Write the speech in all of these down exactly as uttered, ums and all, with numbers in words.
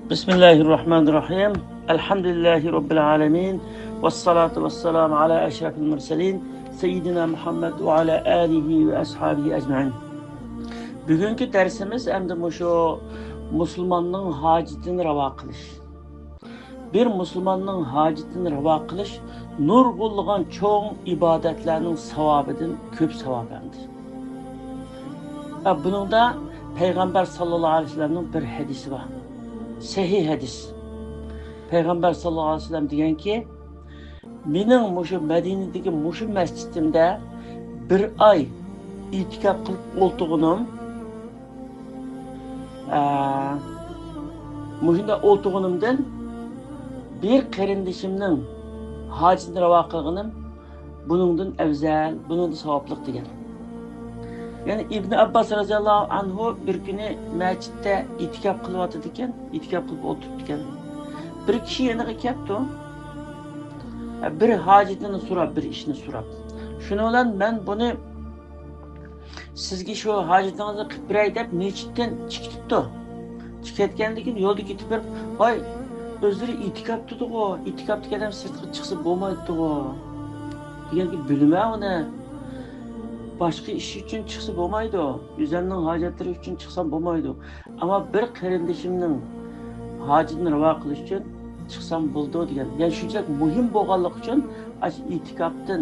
بىسمىللاھىرراھمانىرراھىم. ئەلھەمدۇلىللاھى رەببىل ئالەمىن. ۋەسسالاتۇ ۋەسسالامۇ ئالا ئەشرەفىل مۇرسەلىن سەييىدىنا مۇھەممەد ۋە ئالا ئالىھى ۋە ئەسھابىھى ئەجمەئىن. بۈگۈنكى دەرسىمىز ئەمدى مۇشۇ مۇسۇلماننىڭ ھاجىتىنى راۋا قىلىش. بىر مۇسۇلماننىڭ ھاجىتىنى راۋا قىلىش نۇرغۇنلىغان چوڭ ئىبادەتلەرنىڭ ساۋابىدىن كۆپ ساۋاب ئەمدى. ھە، بۇنىڭدا پەيغەمبەر ساللاللاھۇ ئەلەيھى ۋەسەللەمنىڭ بىر ھەدىسى بار. سەھىھ ھەدىس. پەيغەمبەر ساللاللاھۇ ئەلەيھى ۋەسەللەم دېگەنكى، مېنىڭ مۇشۇ مەدىنىدىكى مۇشۇ مەسچىتىمدە بىر ئاي ئىتىكاپ قىلىپ ئولتۇرغىنىم، ئە، مۇشۇنداق ئولتۇرغىنىمدىن بىر قېرىندىشىمنىڭ ھاجىتىنى راۋا قىلغىنىم بۇنىڭدىن ئەۋزەل، بۇنىڭدىن ساۋابلىق دېگەن. يەنى ئىبن ئابباس رازىياللاھۇ ئەنھۇ بىر كۈنى مەسچىتتە ئىتىكاپ قىلىۋاتىدىكەن، ئىتىكاپ قىلىپ ئولتۇرۇپتىكەن. بىر كىشى يېنىغا كەپتۇ. بىر ھاجىتىنى سوراپ، بىر ئىشنى سوراپ. شۇنىڭ بىلەن مەن بۇنى سىزگە شۇ ھاجىتىڭىزنى قىلىپ بېرەي دەپ مەسچىتتىن چىقىپ كېتىپتۇ. چىقىپ كەتكەندىن كېيىن يولدا كېتىپ بېرىپ، ۋاي، ئۆزلىرى ئىتىكاپتىدىغۇ، ئىتىكاپتىكى ئادەم سىرتقا چىقسا بولمايدىغۇ دېگەنگە، بىلىمەن ئۇنى. باشقا ئىش ئۈچۈن چىقسا بولمايدۇ. ئۆزۈمنىڭ ھاجەتلىرى ئۈچۈن چىقسام بولمايدۇ. ئەمما بىر قېرىندىشىمنىڭ ھاجىتىنى راۋا قىلىش ئۈچۈن چىقسام بولىدۇ دېگەن. يەنى شۇنچىلىك مۇھىم بولغانلىقى ئۈچۈن ئاشۇ ئىتىكاپتىن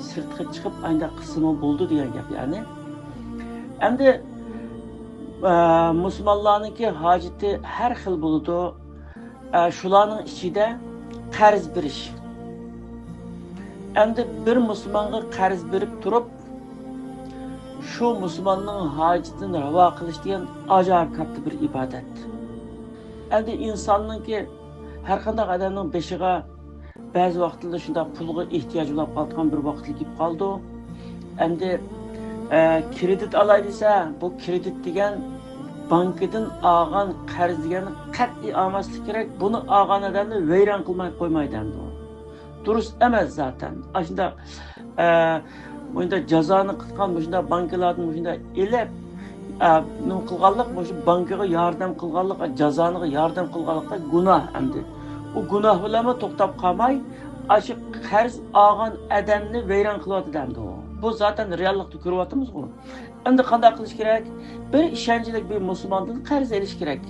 سىرتقا چىقىپ ئانداق قىلسىمۇ بولىدۇ دېگەن گەپ يەنى. ئەمدى، ئە، مۇسۇلمانلارنىڭكى ھاجىتى ھەر خىل بولىدۇ. ئە، شۇلارنىڭ ئىچىدە قەرز بېرىش. ئەمدى بىر مۇسۇلمانغا قەرز بېرىپ تۇرۇپ، شۇ مۇسۇلماننىڭ ھاجىتىنى راۋا قىلىش دېگەن ئاجايىپ كاتتا بىر ئىبادەت. ئەمدى ئىنساننىڭكى، ھەر قانداق ئادەمنىڭ بېشىغا بەزى ۋاقىتلاردا شۇنداق پۇلغا ئېھتىياج بولۇپ قالىدىغان بىر ۋاقىتلار كېلىپ قالىدۇ. ئەمدى، ئە، كرېدىت ئالاي دېسە، بۇ كرېدىت دېگەن بانكىدىن ئالغان قەرز دېگەننى قەتئىي ئالماسلىق كېرەك. بۇنى ئالغان ئادەمنى ۋەيران قىلماي قويمايدۇ ئەمدى ئۇ. دۇرۇس ئەمەس زاتەن. ئاشۇنداق، ئە، مۇشۇنداق جازانى قىلغان، مۇشۇنداق بانكىلاردىن مۇشۇنداق ئېلىپ، ئە، نېمە قىلغانلىق، مۇشۇ بانكىغا ياردەم قىلغانلىق، جازانىغا ياردەم قىلغانلىقتا گۇناھ ئەمدى. ئۇ گۇناھ بىلەنمۇ توختاپ قالماي، ئاشۇ قەرز ئالغان ئادەمنى ۋەيران قىلىۋاتىدۇ ئەمدى ئۇ. بۇ زاتەن رېئاللىقتا كۆرۈۋاتىمىزغۇ. ئەمدى قانداق قىلىش كېرەك؟ بىر ئىشەنچلىك بىر مۇسۇلماندىن قەرز ئېلىش كېرەك.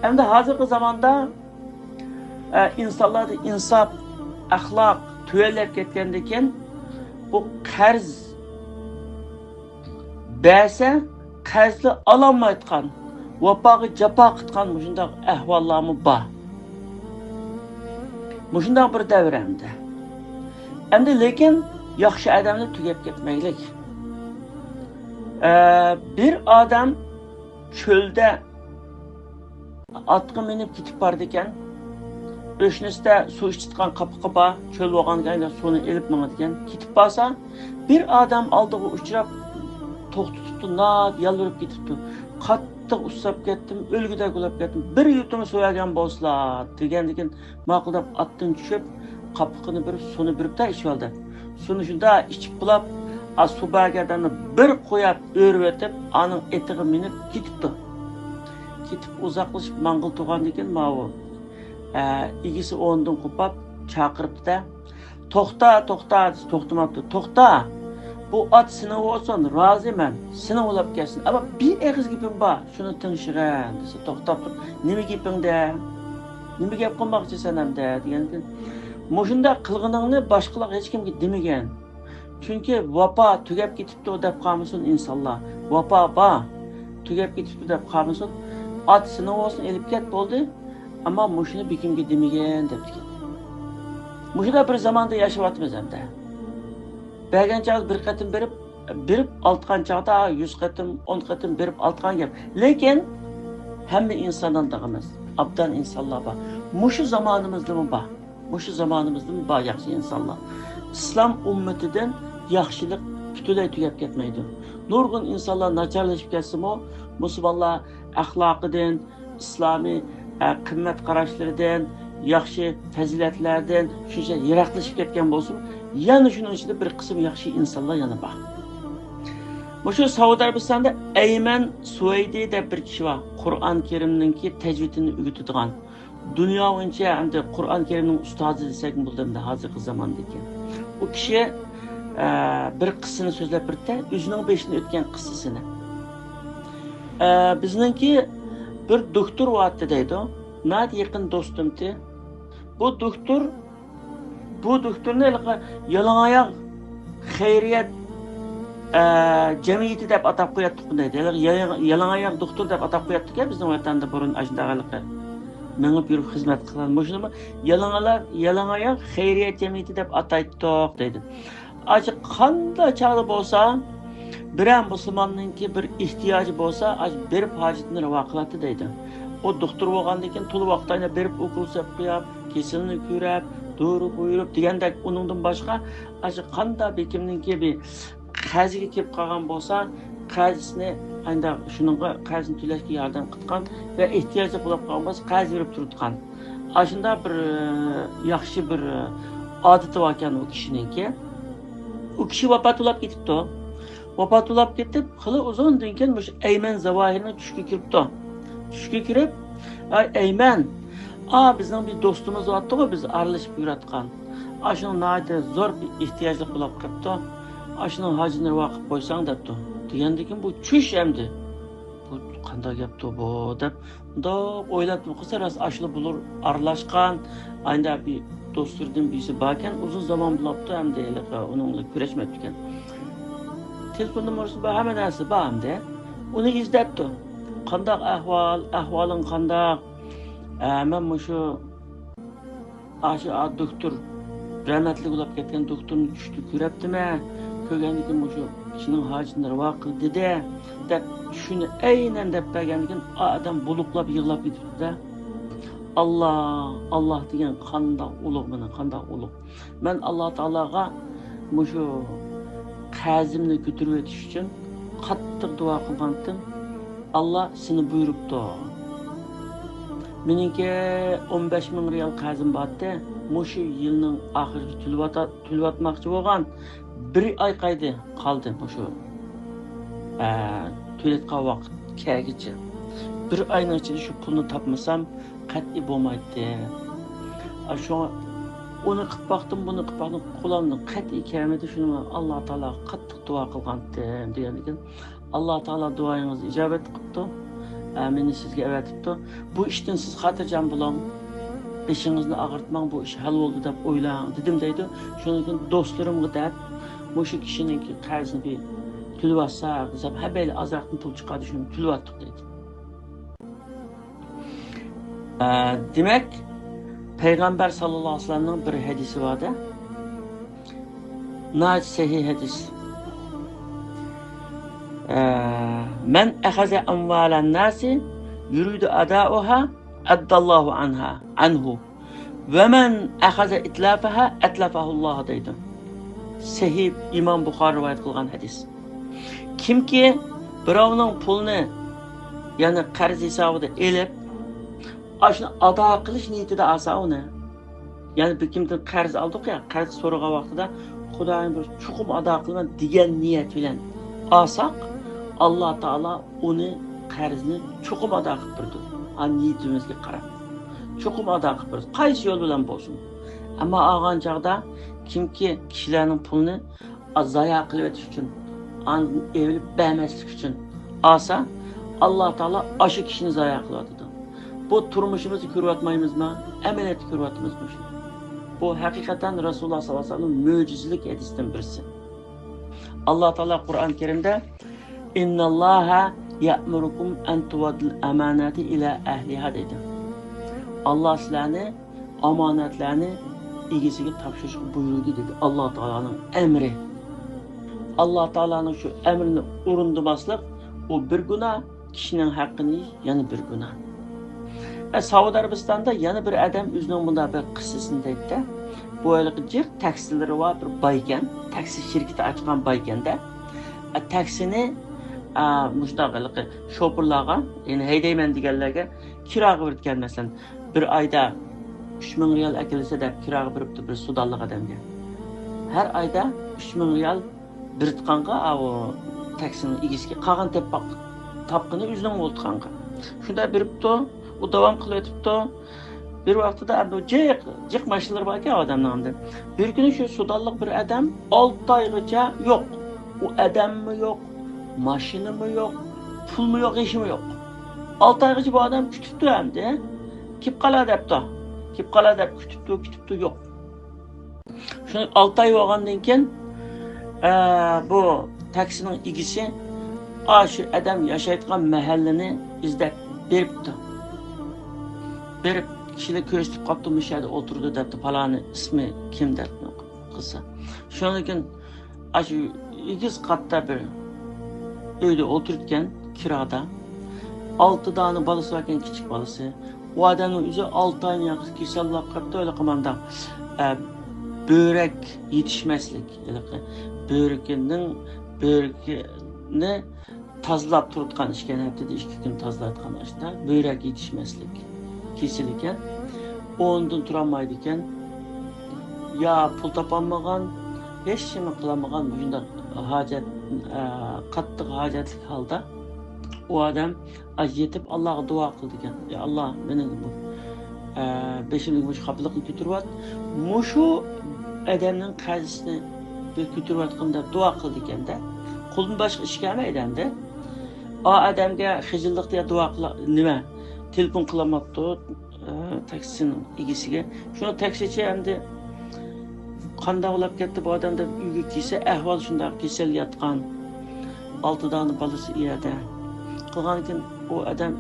ئەمدى ھازىرقى زاماندا، ئە، ئىنسانلاردا ئىنساپ، ئەخلاق تۆۋەنلەپ كەتكەندىن كېيىن، بۇ قەرز بەرسە، قەرزنى ئالالمايدىغان، ۋاپاغا جاپا قىلىدىغان مۇشۇنداق ئەھۋاللارمۇ بار. مۇشۇنداق بىر دەۋر ئەمدى. ئەمدى لېكىن ياخشى ئادەملەر تۈگەپ كەتمەيلىك. ئە، بىر ئادەم چۆلدە ئاتقا مىنىپ كېتىپ بارىدىكەن. ئۆشنىسىدە سۇ ئىچىدىغان قاپىقى بار، چۆل بولغاندىكىن سۇنى ئېلىپ ماڭىدىكەن. كېتىپ بارسا، بىر ئادەم ئالدىغا ئۇچراپ توختىتىپتۇ، ناھايىتى يالۋۇرۇپ كېتىپتۇ. قاتتىق ئۇسساپ كەتتىم، ئۆلگۈدەك بولۇپ كەتتىم. بىر يۇتۇم سۇ بەرگەن بولسىلا دېگەندىكىن، ماقۇل دەپ ئاتتىن چۈشۈپ، قاپىقىنى بېرىپ، سۇنى بېرىپتە ئىچىۋالدى. سۇنى شۇنداق ئىچىپ بولۇپ، ئا، سۇ بەرگەندىنى بىر قوياپ ئۆرۈۋېتىپ، ئانىڭ ئېتىغا مىنىپ كېتىپتۇ. كېتىپ ئۇزاقلىشىپ ماڭغىلى تۇرغاندىكىن ماۋۇ، ئە، ئىگىسى ئورنىدىن قوپاپ چاقىرىپتۇ-دە، توختا، توختا دېسە توختىماپتۇ. توختا! بۇ ئات سېنىڭ بولسۇن، رازىمەن، سېنىڭ بولاپ كەتسۇن. ئەمما بىر ئېغىز گېپىم بار، شۇنى تىڭشىغىن دېسە توختاپ تۇرۇپ، نېمە گېپىڭدە؟ نېمە گەپ قىلماقچىسەن ئەمدى؟ دېگەندىكىن، مۇشۇنداق قىلغىنىڭنى باشقىلارغا ھېچكىمگە دېمىگىن. چۈنكى ۋاپا تۈگەپ كېتىپتۇ دەپ قالمىسۇن ئىنسانلار. ۋاپا بار، تۈگەپ كېتىپتۇ دەپ قالمىسۇن. ئات سېنىڭ بولسۇن، ئېلىپ كەت، بولدى. ئەمما مۇشۇنى بېكىمگە دېمىگىن دەپتىكەن. مۇشۇنداق بىر زاماندا ياشاۋاتىمىز ئەمدى. بەرگەن چاغدا بىر قېتىم بېرىپ، بېرىپ ئالتقان چاغدا يۈز قېتىم، ئون قېتىم بېرىپ ئالتقان گەپ. لېكىن ھەممە ئىنساندىن ئەمەس، ئابدان ئىنسانلار بار. مۇشۇ زامانىمىزدىمۇ بار. مۇشۇ زامانىمىزدىمۇ بار ياخشى ئىنسانلار. ئىسلام ئۈممىتىدىن ياخشىلىق پۈتۈنلەي تۈگەپ كەتمەيدۇ. نۇرغۇن ئىنسانلار ناچارلىشىپ كەتسىمۇ، مۇسۇلمانلار ئەخلاقىدىن، ئىسلامىي، ئە، قىممەت قاراشلىرىدىن، ياخشى پەزىلەتلەردىن شۇنچە يىراقلىشىپ كەتكەن بولسىمۇ، يەنە شۇنىڭ ئىچىدە بىر قىسىم ياخشى ئىنسانلار يەنە بار. مۇشۇ سەئۇدى ئەرەبىستاندا ئەيمەن سۇۋەيدى دەپ بىر كىشى بار. قۇرئان كەرىمنىڭكى تەجۋىدىنى ئۆگىتىدىغان. دۇنيا بويىچە ئەمدى قۇرئان كەرىمنىڭ ئۇستازى دېسەكمۇ بولىدۇ ئەمدى ھازىرقى زاماندىكى. ئۇ كىشى، ئە، بىر قىسسىنى سۆزلەپ بېرىپتۇ، ئۆزىنىڭ بېشىدىن ئۆتكەن قىسسىسىنى. ئە، بىزنىڭكى بىر دوكتور بارتتى دەيدۇ. ناھايىتى يېقىن دوستۇمتى. بۇ دوكتور، بۇ دوكتورنى ھېلىقى يالىڭاياق خەيرىيەت، ئە، جەمئىيىتى دەپ ئاتاپ قوياتتۇق دەيدۇ. ھېلىقى ياياڭ-، يالىڭاياق دوكتور دەپ ئاتاپ قوياتتىكەن بىزنىڭ ۋەتەندە بۇرۇن ئاشۇنداق ھېلىقى مېڭىپ يۈرۈپ خىزمەت قىلغان. مۇشۇنىمۇ يالىڭاياق، يالىڭاياق خەيرىيەت جەمئىيىتى دەپ ئاتايتتۇق دەيدۇ. ئاشۇ قانداق چاغدا بولسا، بىرەر مۇسۇلماننىڭكى بىر ئېھتىياجى بولسا، ئاشۇ بېرىپ ھاجىتىنى راۋا قىلاتتى دەيدۇ. ئۇ دوختۇر بولغاندىن كېيىن تولا ۋاقىت ئايلاپ بېرىپ ئوكۇل سېلىپ قويۇپ، كېسىلىنى كۆرۈپ، دورا بۇيرۇپ دېگەندەك، ئۇنىڭدىن باشقا ئاشۇ قانداق بېكىمنىڭكى بىر قەرزىگە كېلىپ قالغان بولسا، قەرزىنى، ئانداق شۇنىڭغا قەرزىنى تۆلەشكە ياردەم قىلىدىغان ۋە ئېھتىياجلىق بولۇپ قالغان بولسا، قەرز بېرىپ تۇرىدىغان. ئاشۇنداق بىر، ياخشى بىر ئادىتى باركەن ئۇ كىشىنىڭكى. ئۇ كىشى ۋاپات بولاپ كېتىپتۇ. ۋاپات بولاپ كېتىپ، خېلى ئۇزۇندىن كېيىن مۇشۇ ئەيمەن زاۋاھىرنىڭ چۈشىگە كىرىپتۇ. چۈشىگە كىرىپ، «ئاي ئەيمەن، ئا، بىزنىڭ بىر دوستىمىز بارتتىغۇ، بىز ئارىلىشىپ يۈرەتقان. ئاشۇنىڭ ناھايىتى زور بىر ئېھتىياجلىق بولاپ قېپتۇ. ئاشۇنىڭ ھاجىتىنى راۋا قىلىپ قويساڭ» دەپتۇ. دېگەندىكىن بۇ چۈش ئەمدى. بۇ قانداق گەپتۇ بۇ دەپ مۇنداق ئويلاپتۇ. قىلسا راست ئاشۇلا بۇلار ئارىلاشقان، ئاينىدا بىر دوستلىرىدىن بىرسى باركەن، ئۇزۇن زامان بولاپتۇ ئەمدى ھېلىقى ئۇنىڭ بىلەن كۆرۈشمەپتىكەن. تېلېفون نومۇرىسى بار، ھەممە نەرسە بار ئەمدى. ئۇنى ئىزدەپتۇ. «قانداق ئەھۋال؟ ئەھۋالىڭ قانداق؟» «ئە، مەن مۇشۇ، ئاشۇ، ئا، دوكتور، رەھمەتلىك بولاپ كەتكەن دوكتورنى چۈشتە كۆرەپتىمەن. كۆرگەندىكىن مۇشۇ كىشىنىڭ ھاجىتىنى راۋا قىل دېدى» دەپ، چۈشىنى ئەينەن دەپ بەرگەندىكىن، ئا ئادەم بولۇقلاپ يىغلاپ كېتىپتۇ-دە. «ئاللا، ئاللا دېگەن قانداق ئۇلۇغ مانا، قانداق ئۇلۇغ. مەن ئاللا تائالاغا مۇشۇ قەرزىمنى كۆتۈرۈۋېتىش ئۈچۈن قاتتىق دۇئا قىلغانتىم. ئاللا سېنى بۇيرۇپتۇ. مېنىڭكى ئون بەش مىڭ رىيال قەرزىم بارتتى. مۇشۇ يىلنىڭ ئاخىرىغىچە تۆلىۋاتا-، تۆلىۋاتماقچى بولغان. بىر ئاي قايدى، قالدى مۇشۇ، ئە، تۆلەيدىغان ۋاقىت كەلگۈچە. بىر ئاينىڭ ئىچىدە شۇ پۇلنى تاپمىسام، قەتئىي بولمايتتى. ئا، شۇڭا ئۇنى قىلىپ باقتىم، بۇنى قىلىپ باقتىم، قولۇمدىن قەتئىي كەلمىدى. شۇنىڭ بىلەن ئاللا تائالاغا قاتتىق دۇئا قىلغانتىم» دېگەندىكىن، «ئاللا تائالا دۇئايىڭىزنى ئىجابەت قىپتۇ. ئە، مېنى سىزگە ئەۋەتىپتۇ. بۇ ئىشتىن سىز خاتىرجەم بولۇڭ. بېشىڭىزنى ئاغرىتماڭ، بۇ ئىش ھەل بولدى دەپ ئويلاڭ» دېدىم دەيدۇ. شۇنىڭدىن كېيىن دوستلىرىمغا دەپ، مۇشۇ كىشىنىڭكى قەرزىنى بىر تۆلىۋەتسەك دېسەم، ھەممەيلەن ئازراقتىن پۇل چىقاردى، شۇنى تۆلىۋەتتۇق دەيدۇ. ئە، دېمەك، پەيغەمبەر ساللاللاھۇ ئەلەيھى ۋەسەللەمنىڭ بىر ھەدىسى بار-دە. ناھايىتى سەھىھ ھەدىس. ئە، «مەن ئەخەزە ئەمۋالەن ناسى يۇرىدۇ ئادائۇھا ئەدداللاھۇ ئەنھا، ئەنھۇ. ۋە مەن ئەخەزە ئىتلافەھا ئەتلەفەھۇللاھ» دەيدۇ. سەھىھ، ئىمام بۇخارى رىۋايەت قىلغان ھەدىس. كىمكى بىراۋنىڭ پۇلىنى، يەنى قەرز ھېسابىدا ئېلىپ، ئاشۇنى ئادا قىلىش نىيىتىدە ئالسا ئۇنى، يەنى بىر كىمدىن قەرز ئالدۇق يا، قەرز سورىغان ۋاقتىدا «خۇدايىم، بىر چوقۇم ئادا قىلىمەن» دېگەن نىيەت بىلەن ئالساق، ئاللا تائالا ئۇنى، قەرزنى چوقۇم ئادا قىلىپ بېرىدۇ. ھە، نىيىتىمىزگە قاراپ چوقۇم ئادا قىلىپ بېرىدۇ، قايسى يول بىلەن بولسۇن. ئەمما ئالغان چاغدا كىمكى كىشىلەرنىڭ پۇلىنى زايا قىلىۋېتىش ئۈچۈن، ئاندىن ئېلىپ بەرمەسلىك ئۈچۈن ئالسا، ئاللا تائالا ئاشۇ كىشىنى زايا قىلىۋاتىدۇ. بۇ تۇرمۇشىمىزدا كۆرۈۋاتمايمىزمۇ؟ ئەمەلىيەتتە كۆرۈۋاتىمىز بۇ ئىشنى. بۇ ھەقىقەتەن رەسۇلۇللا ساللاللاھۇ ئەلەيھى ۋەسەللەم مۆجىزىلىك ھەدىستىن بىرسى. ئاللا تائالا قۇرئان كەرىمدە، «ئىنناللاھا يەئمۇرۇكۇم ئەن تۇئەددۇل ئاماناتى ئىلا ئەھلىھا» دەيدۇ. «ئاللا سىلەرنى ئامانەتلەرنى ئىگىسىگە تاپشۇرۇشقا بۇيرۇدى» دېدى. ئاللا تائالانىڭ ئەمرى. ئاللا تائالانىڭ شۇ ئەمرىنى ئورۇندىماسلىق، ئۇ بىر گۇناھ، كىشىنىڭ ھەققىنى يەنە بىر گۇناھ. ئە، سەئۇدى ئەرەبىستاندا يەنە بىر ئادەم ئۆزىنىڭ مۇنداق بىر قىسسىسىنى دەيتتى. بۇ ھېلىقى جىق تاكسىلىرى بار بىر بايكەن، تاكسى شىركىتى ئاچقان بايكەندە. ئە، تاكسىنى، ئە، مۇشۇنداق ھېلىقى شوپۇرلارغا، يەنى ھەيدەيمەن دېگەنلەرگە كىراغا بېرىدىكەن، مەسىلەن، بىر ئايدا ئۈچ مىڭ رىيال ئەكېلىسە دەپ كىراغا بېرىپتۇ بىر سۇدانلىق ئادەمگە. ھەر ئايدا ئۈچ مىڭ رىيال بېرىدىغانغا، ئاۋۇ تاكسىنىڭ ئىگىسىگە. قالغان تېپىپ باق-، تاپقىنى ئۆزىنىڭ بولىدىغانغا. شۇنداق بېرىپتۇ، ئۇ داۋام قىلىۋېتىپتۇ. بىر ۋاقتىدا ئەمدى جىق، جىق ماشىنىلىرى باركەن ئادەمنىڭ ئەمدى. بىر كۈنى شۇ سۇدانلىق بىر ئادەم ئالتە ئايغىچە يوق. ئۇ ئادەممۇ يوق، ماشىنىمۇ يوق، پۇلمۇ يوق، ھېچنېمە يوق. ئالتە ئايغىچە بۇ ئادەم كۈتۈپتۇ ئەمدى. كېلىپ قالار دەپتۇ. كېلىپ قالار دەپ كۈتۈپتۇ، كۈتۈپتۇ، يوق. شۇ ئالتە ئاي بولغاندىن كېيىن، ئە، بۇ تاكسىنىڭ ئىگىسى ئاشۇ ئادەم ياشايدىغان مەھەللىنى ئىزدەپ بېرىپتۇ. بېرىپ، كىشىلەر كۆرسىتىپ قاپتۇ، مۇشۇ يەردە ئولتۇرىدۇ دەپتۇ، پالانى ئىسمى كىم دەپ قىلسا. شۇنىڭدىن كېيىن ئاشۇ ئېگىز قاتتا بىر ئۆيدە ئولتۇرىدىكەن، كىرادا. ئالتە دانە بالىسى باركەن، كىچىك بالىسى. ئۇ ئادەمنىڭ ئۆزى ئالتە ئاينى ياقى كېسەللەپ قاپتۇ، ھېلىقى مانداق، ئە، بۆرەك يېتىشمەسلىك، ھېلىقى بۆرىكىنىڭ، بۆرىكىنى تازىلاپ تۇرىدىغان ئىكەن، ھەپتىدە ئىككى كۈن تازىلايدىغان ئاشتا بۆرەك يېتىشمەسلىك كېسىلى ئىكەن. ئورنىدىن تۇرالمايدىكەن. يا پۇل تاپالمىغان، ھېچ نېمە قىلالمىغان، مۇشۇنداق ھاجەت، ئە، قاتتىق ھاجەتلىك ھالدا ئۇ ئادەم يېتىپ ئاللاغا دۇئا قىلىدىكەن. يا ئاللا، مېنىڭ بۇ، ئە، بېشىمدىكى مۇشۇ خاپىلىقنى كۆتۈرۈۋەت. مۇشۇ ئادەمنىڭ قەرزىنى بىر كۆتۈرۈۋەتقىن دەپ دۇئا قىلىدىكەن-دە. قولدىن باشقا ئىش كەلمەيدۇ ئەمدى. ئا ئادەمگە خىجىللىقتا يا دۇئا قىلا-، نېمە، تېلېفون قىلالماپتۇ، ئە، تاكسىنىڭ ئىگىسىگە. شۇنىڭ تاكسىچى ئەمدى قانداق بولاپ كەتتى بۇ ئادەم دەپ ئۆيگە كەلسە، ئەھۋال شۇنداق، كېسەل ياتقان. ئالتە دانە بالىسى ئۇ يەردە. قىلغاندىكىن ئۇ ئادەم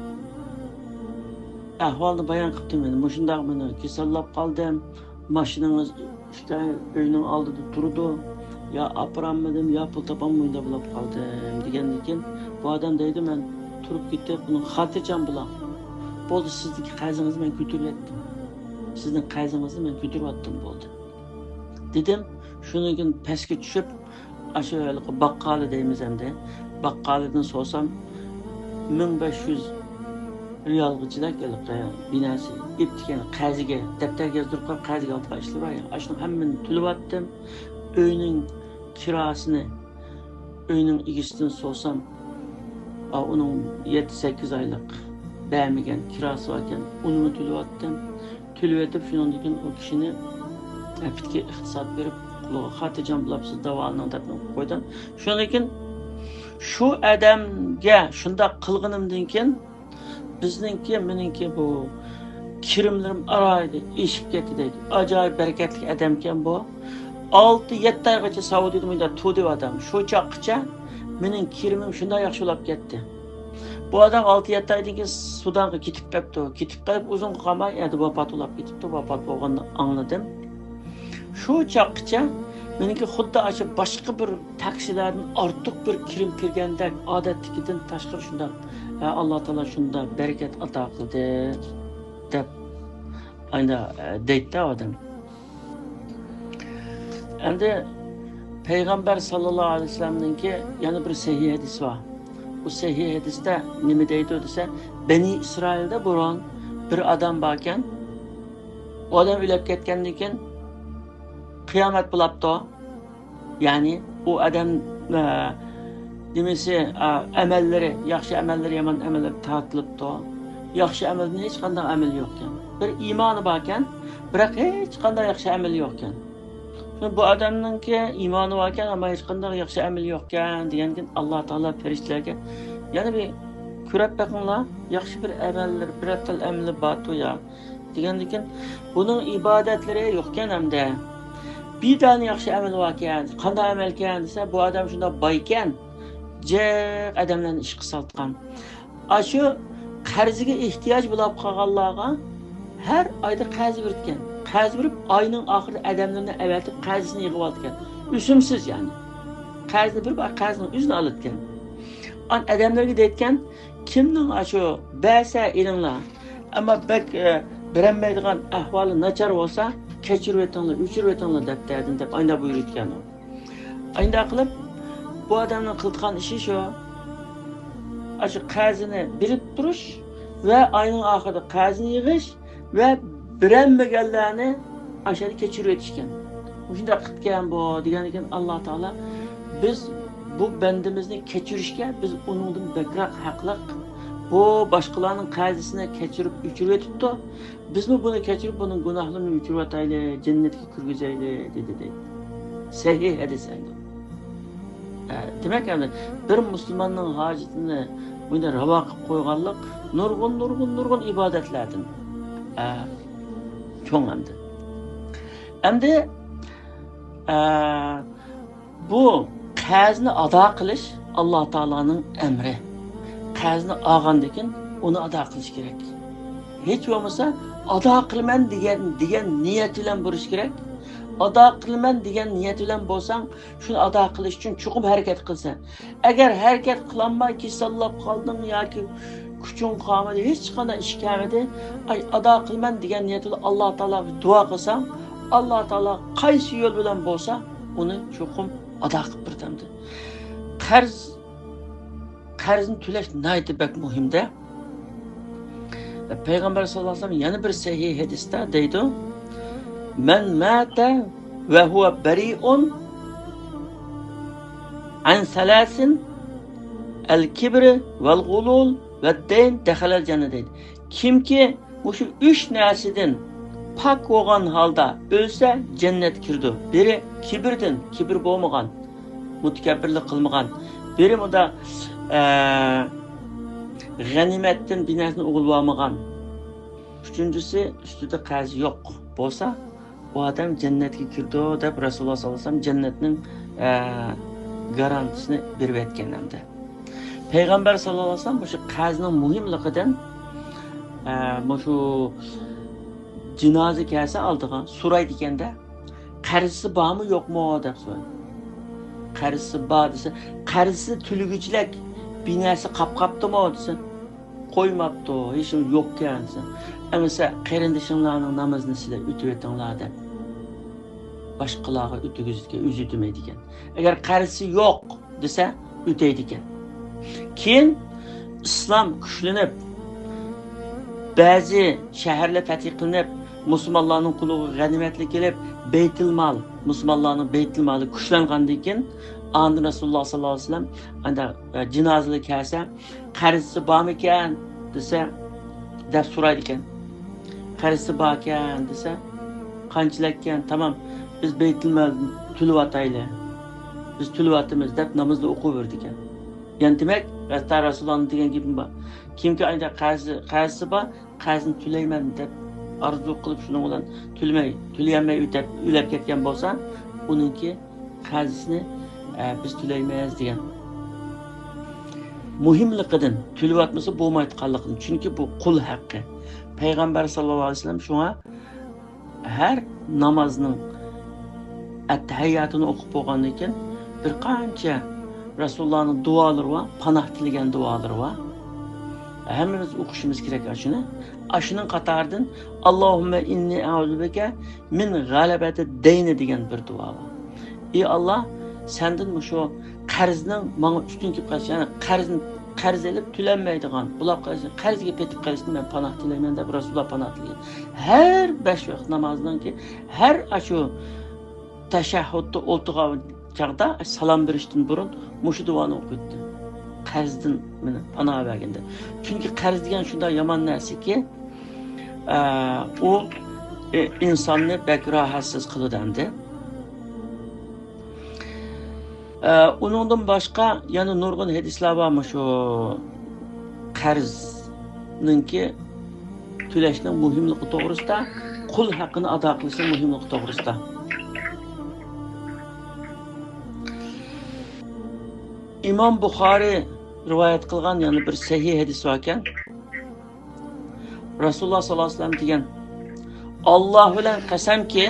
ئەھۋالنى بايان قىپتۇ مېنى. مۇشۇنداق مېنى كېسەللەپ قالدىم. ماشىنىڭىز ئىككى ئۆينىڭ ئالدىدا تۇرىدۇ. يا ئاپىرالمىدىم، يا پۇل تاپالماي مۇنداق بولاپ قالدىم دېگەندىن كېيىن بۇ ئادەم دەيدۇ، مەن تۇرۇپ كېتىپ، ئۇنىڭ خاتىرجەم بولاڭ. بولدى، سىزدىكى قەرزىڭىزنى مەن كۆتۈرۈۋەتتىم. سىزنىڭ قەرزىڭىزنى مەن كۆتۈرۈۋەتتىم، بولدى. دېدىم، شۇنىڭدىن كېيىن پەسكە چۈشۈپ، ئاشۇ ھېلىقى باققالى دەيمىز ئەمدى. باققالىدىن سورىسام، مىڭ بەش يۈز رېئالغىچىلىك ھېلىقى بىناسى ئېپتىكەن قەرزگە، دەپتەرگە يازدۇرۇپ قويۇپ، قەرزگە ئالىدىغان ئىشلار بار يا. ئاشۇنىڭ ھەممىنى تۆلىۋەتتىم. ئۆينىڭ كىراسىنى، ئۆينىڭ ئىگىسىدىن سورىسام، ئا، ئۇنىڭ يەتتە، سەككىز ئايلىق بەرمىگەن كىراسى باركەن، ئۇنىمۇ تۆلىۋەتتىم. تۆلىۋېتىپ، شۇنىڭدىن كېيىن ئۇ كىشىنى ھەپتىكى ئىقتىساد بېرىپ، قولىغا خاتىرجەم بولاپسىز، داۋالىنىڭ دەپ قويدۇم. شۇنىڭدىن كېيىن شۇ ئادەمگە شۇنداق قىلغىنىمدىن كېيىن، بىزنىڭكى، مېنىڭكى بۇ كىرىملىرىم ئالاھىدە ئېشىپ كەتتى دەيدۇ. ئاجايىپ بەرىكەتلىك ئادەمكەن بۇ. ئالتە، يەتتە ئايغىچە سەئۇدىدا مۇنداق تۇردى ئۇ ئادەم. شۇ چاغقىچە مېنىڭ كىرىمىم شۇنداق ياخشى بولاپ كەتتى. بۇ ئادەم ئالتە، يەتتە ئايدىن كېيىن سۇدانغا كېتىپ قاپتۇ. كېتىپ قېلىپ ئۇزۇنغا قالماي، ئەدە ۋاپات بولاپ كېتىپتۇ. ۋاپات بولغىنىنى ئاڭلىدىم. شۇ چاغقىچە مېنىڭكى خۇددى ئاشۇ باشقا بىر تاكسىلاردىن ئارتۇق بىر كىرىم كىرگەندەك، ئادەتتىكىدىن تاشقىرى شۇنداق، ھە، ئاللا تائالا شۇنداق بەرىكەت ئاتا قىلدى، دەپ ئاينا، ئە، دەيتتى ئادەم. ئەمدى پەيغەمبەر ساللاللاھۇ ئەلەيھى ۋەسەللەمنىڭكى يەنە بىر سەھىھ ھەدىسى بار. بۇ سەھىھ ھەدىستە نېمە دەيدۇ دېسە، بەنى ئىسرائىلدا بۇرۇن بىر ئادەم باركەن، ئۇ ئادەم ئۆلۈپ كەتكەندىن كېيىن قىيامەت بولاپتۇ. يەنى ئۇ ئادەم، ئە، نېمىسى، ئە، ئەمەللىرى، ياخشى ئەمەللىرى، يامان ئەمەللىرى تارتىلىپتۇ. ياخشى ئەمەلدىن ھېچقانداق ئەمەل يوقكەن. بىر ئىمانى باركەن، بىراق ھېچقانداق ياخشى ئەمەل يوقكەن. شۇ بۇ ئادەمنىڭكى ئىمانى باركەن، ئەمما ھېچقانداق ياخشى ئەمەل يوقكەن دېگەندىكىن، ئاللا تائالا پەرىشتىلەرگە، يەنە بىر كۆرۈپ بېقىڭلار، ياخشى بىر ئەمەللىرى، بىرەر تال ئەمىلى بارتۇ يا دېگەندىكىن، بۇنىڭ ئىبادەتلىرى يوقكەن ئەمدى. بىر دانە ياخشى ئەمەل باركەن، قانداق ئەمەلكەن دېسە، بۇ ئادەم شۇنداق بايكەن، جىق ئادەملەرنى ئىشقا سالتقان. ئاشۇ قەرزگە ئېھتىياج بولاپ قالغانلارغا ھەر ئايدا قەرز بېرىدىكەن. قەرز بېرىپ، ئاينىڭ ئاخىرىدا ئادەملىرىنى ئەۋەتىپ، قەرزىنى يىغىۋالىدىكەن. ئۆسۈمسىز يەنى. قەرزنى بېرىپ، قەرزنىڭ ئۆزىنى ئالىدىكەن. ئان ئادەملەرگە دەيدىكەن، كىمنىڭ ئاشۇ بەرسە ئېلىڭلار، ئەمما بەك، ئە، بېرەلمەيدىغان ئەھۋالى ناچار بولسا، كەچۈرۈۋېتىڭلار، ئۆچۈرۈۋېتىڭلار دەپتەردىن دەپ ئاينا بۇيرۇيدىكەن ئۇ. ئاينا قىلىپ، بۇ ئادەمنىڭ قىلىدىغان ئىشى شۇ. ئاشۇ قەرزىنى بېرىپ تۇرۇش ۋە ئاينىڭ ئاخىرىدا قەرزىنى يىغىش ۋە بېرەلمىگەنلەرنى ئاشۇ يەردە كەچۈرۈۋېتىشكەن. مۇشۇنداق قىپتىكەن بۇ دېگەندىكىن، ئاللا تائالا بىز بۇ بەندىمىزنى كەچۈرۈشكە بىز ئۇنىڭدىن بەكرەك ھەقلىق. بۇ باشقىلارنىڭ قەرزىسىنى كەچۈرۈپ ئۆچۈرۈۋېتىپتۇ. بىزمۇ بۇنى كەچۈرۈپ، بۇنىڭ گۇناھلىرىنى ئۆچۈرۈۋېتەيلى، جەننەتكە كىرگۈزەيلى، دېدى دەيدۇ. سەھىھ ھەدىس ئەمدى. ئە، دېمەك، ئەمدى بىر مۇسۇلماننىڭ ھاجىتىنى بۇنى راۋا قىلىپ قويغانلىق نۇرغۇن، نۇرغۇن، نۇرغۇن ئىبادەتلەردىن، ئە، چوڭ ئەمدى. ئەمدى، ئە، بۇ قەرزنى ئادا قىلىش ئاللا تائالانىڭ ئەمرى. قەرزنى ئالغاندىن كېيىن ئۇنى ئادا قىلىش كېرەك. ھېچ بولمىسا ئادا قىلىمەن دېگەن، دېگەن نىيەت بىلەن بولۇش كېرەك. ئادا قىلىمەن دېگەن نىيەت بىلەن بولساڭ، شۇنى ئادا قىلىش ئۈچۈن چوقۇم ھەرىكەت قىلىسەن. ئەگەر ھەرىكەت قىلالماي كېسەللەپ قالدىڭ ياكى كۈچۈڭ قالمىدى، ھېچقانداق ئىش كەلمىدى، ئاي، ئادا قىلىمەن دېگەن نىيەت بىلەن ئاللا تائالاغا دۇئا قىلساڭ، ئاللا تائالا قايسى يول بىلەن بولسا ئۇنى چوقۇم ئادا قىلىپ بېرىدۇ. قەرز، قەرزنى تۆلەش ناھايىتى بەك مۇھىمدە. پەيغەمبەر ساللاللاھۇ ئەلەيھى ۋەسەللەم يەنە بىر سەھىھ ھەدىستە دەيدۇ، مەن ماتە ۋە ھۇۋە بەرىئۇن ئەن سەلاسىن، ئەل كىبر ۋەل غۇلۇل ۋەد دەين دەخەلەل جەننە دەيدۇ. كىمكى مۇشۇ ئۈچ نەرسىدىن پاك بولغان ھالدا ئۆلسە، جەننەتكە كىرىدۇ. بىرى كىبىردىن، كىبىر بولمىغان، مۇتەكەببىرلىك قىلمىغان. بىرى مۇنداق، ئە، غەنىيمەتتىن بىر نەرسىنى ئوغرىلىۋالمىغان. ئۈچىنچىسى، ئۈستىدە قەرزى يوق بولسا، ئۇ ئادەم جەننەتكە كىرىدۇ دەپ رەسۇلۇللا ساللاللاھۇ ئەلەيھى ۋەسەللەم جەننەتنىڭ، ئە، گارانتىسىنى بېرىۋەتكەن ئەمدى. پەيغەمبەر ساللاللاھۇ ئەلەيھى ۋەسەللەم مۇشۇ قەرزنىڭ مۇھىملىقىدىن، ئە، مۇشۇ جىنازا كەلسە ئالدىغا سورايدىكەندە، قەرزى بارمۇ يوقمۇ دەپ سورايدۇ. قەرزى بار دېسە، قەرزى تۆلىگۈچىلەك بىر نەرسە قاپ قاپتىمۇ دېسە، قويماپتۇ، ھېچنېمە يوقكەن دېسە، ئەمىسە قېرىندىشىڭلارنىڭ نامىزىنى سىلەر ئۆتۈۋېتىڭلار دەپ، باشقىلارغا ئۆتىگۈزىدىكەن، ئۆزى ئۆتىمەيدىكەن. ئەگەر قەرزى يوق دېسە، ئۆتەيدىكەن. كېيىن ئىسلام كۈچلىنىپ، بەزى شەھەرلەر پەتھى قىلىنىپ، مۇسۇلمانلارنىڭ قولىغا غەنىيمەتلەر كېلىپ، بەيتۇلمال، مۇسۇلمانلارنىڭ بەيتۇلمالى كۈچلەنگەندىن كېيىن، ئاندىن رەسۇلۇللا ساللاللاھۇ ئەلەيھى ۋەسەللەم ئەندى، ئە، جىنازىلەر كەلسە، قەرزى بارمىكەن دېسە، دەپ سورايدىكەن. قەرزى باركەن دېسە، قانچىلىككەن، تامام، بىز بەيتۇلمالدىن تۆلىۋاتايلى، بىز تۆلىۋاتىمىز دەپ نامازدا ئوقۇۋېرىدىكەن. يەنى دېمەك، ھەتتا رەسۇلۇللانىڭ دېگەن گېپى بار. كىمكى ئايدا قەرزى، قەرزى بار، قەرزنى تۆلەيمەن دەپ ئارزۇ قىلىپ، شۇنىڭ بىلەن تۆلىمەي، تۆلىيەلمەي ئۆتەپ، ئۆلۈپ كەتكەن بولسا، ئۇنىڭكى قەرزىنى، ئە، بىز تۆلەيمىز دېگەن. مۇھىملىقىدىن، تۆلىۋەتمىسە بولمايدىغانلىقىدىن. چۈنكى بۇ قۇل ھەققى. پەيغەمبەر ساللاللاھۇ ئەلەيھى ۋەسەللەم شۇڭا ھەر نامازنىڭ ئەتتەھىياتىنى ئوقۇپ بولغاندىن كېيىن، بىر قانچە رەسۇلۇللانىڭ دۇئالىرى بار، پاناھ تىلىگەن دۇئالىرى بار. ھەممىمىز ئوقۇشىمىز كېرەك ئاشۇنى. ئاشۇنىڭ قاتارىدىن، ئاللاھۇممە ئىننى ئەئۇزۇ بىكە مىن غەلەبەتى دەينى دېگەن بىر دۇئا بار. ئى ئاللا، سەندىن مۇشۇ قەرزنىڭ ماڭا ئۈستۈن كېلىپ قېلىشى، يەنى قەرزنى، قەرز ئېلىپ تۆلەنمەيدىغان، بولاپ قېلىشى، قەرزگە پېتىپ قېلىشتىن مەن پاناھ تىلەيمەن دەپ رەسۇلۇللا پاناھ تىلىگەن. ھەر بەش ۋاقىت نامازنىڭكى ھەر ئاشۇ تەشەھھۇدتا ئولتۇرغان چاغدا سالام بېرىشتىن بۇرۇن مۇشۇ دۇئانى ئوقۇيتتى. قەرزدىن مېنى پاناھ بەرگىن دەپ. چۈنكى قەرز دېگەن شۇنداق يامان نەرسىكى، ئە، ئۇ، ئە، ئىنساننى بەك راھەتسىز قىلىدۇ ئەمدى. ئە، ئۇنىڭدىن باشقا يەنە نۇرغۇن ھەدىسلەر بار مۇشۇ قەرزنىڭكى تۆلەشنىڭ مۇھىملىقى توغرىسىدا، قۇل ھەققىنى ئادا قىلىشنىڭ مۇھىملىقى توغرىسىدا. ئىمام بۇخارى رىۋايەت قىلغان يەنە بىر سەھىھ ھەدىس باركەن. رەسۇلۇللا ساللاللاھۇ ئەلەيھى ۋەسەللەم دېگەن، ئاللا بىلەن قەسەمكى،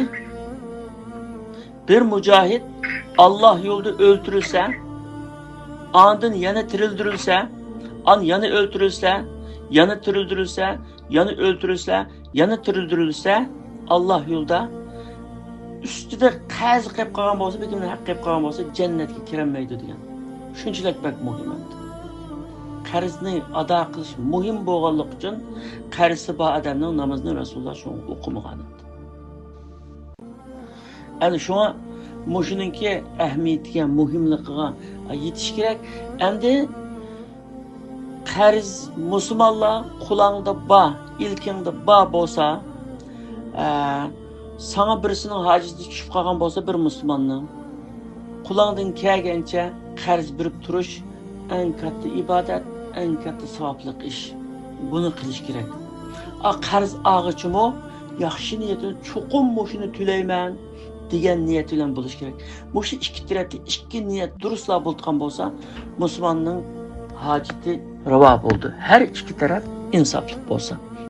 بىر مۇجاھىد ئاللا يولىدا ئۆلتۈرۈلسە، ئاندىن يەنە تىرىلدۈرۈلسە، ئان يەنە ئۆلتۈرۈلسە، يەنە تىرىلدۈرۈلسە، يەنە ئۆلتۈرۈلسە، يەنە تىرىلدۈرۈلسە، ئاللا يولىدا ئۈستىدە قەرز قېلىپ قالغان بولسا، بىر كىمدىن ھەق قېلىپ قالغان بولسا، جەننەتكە كىرەلمەيدۇ دېگەن. شۇنچىلىك بەك مۇھىم ئەمدى. قەرزنى ئادا قىلىش مۇھىم بولغانلىقى ئۈچۈن، قەرزى بار ئادەمنىڭ نامىزىنى رەسۇلۇللا شۇڭا ئوقۇمىغان ئەمدى. ئەنە شۇڭا مۇشۇنىڭكى ئەھمىيىتىگە، مۇھىملىقىغا يېتىش كېرەك. ئەمدى قەرز، مۇسۇلمانلار، قۇلاڭدا بار، ئىلكىڭدە بار بولسا، ئە، ساڭا بىرسىنىڭ ھاجىتى چۈشۈپ قالغان بولسا، بىر مۇسۇلماننىڭ، قۇلاڭدىن كەلگەنچە قەرز بېرىپ تۇرۇش ئەڭ كاتتا ئىبادەت، ئەڭ كاتتا ساۋابلىق ئىش. بۇنى قىلىش كېرەك. ئا، قەرز ئالغۇچىمۇ ياخشى نىيەت بىلەن، چوقۇم مۇشۇنى تۆلەيمەن دېگەن نىيەت بىلەن بولۇش كېرەك. مۇشۇ ئىككى تەرەپتە ئىككى نىيەت دۇرۇسلا بولىدىغان بولسا، مۇسۇلماننىڭ ھاجىتى راۋا بولىدۇ. ھەر ئىككى تەرەپ ئىنساپلىق بولسا.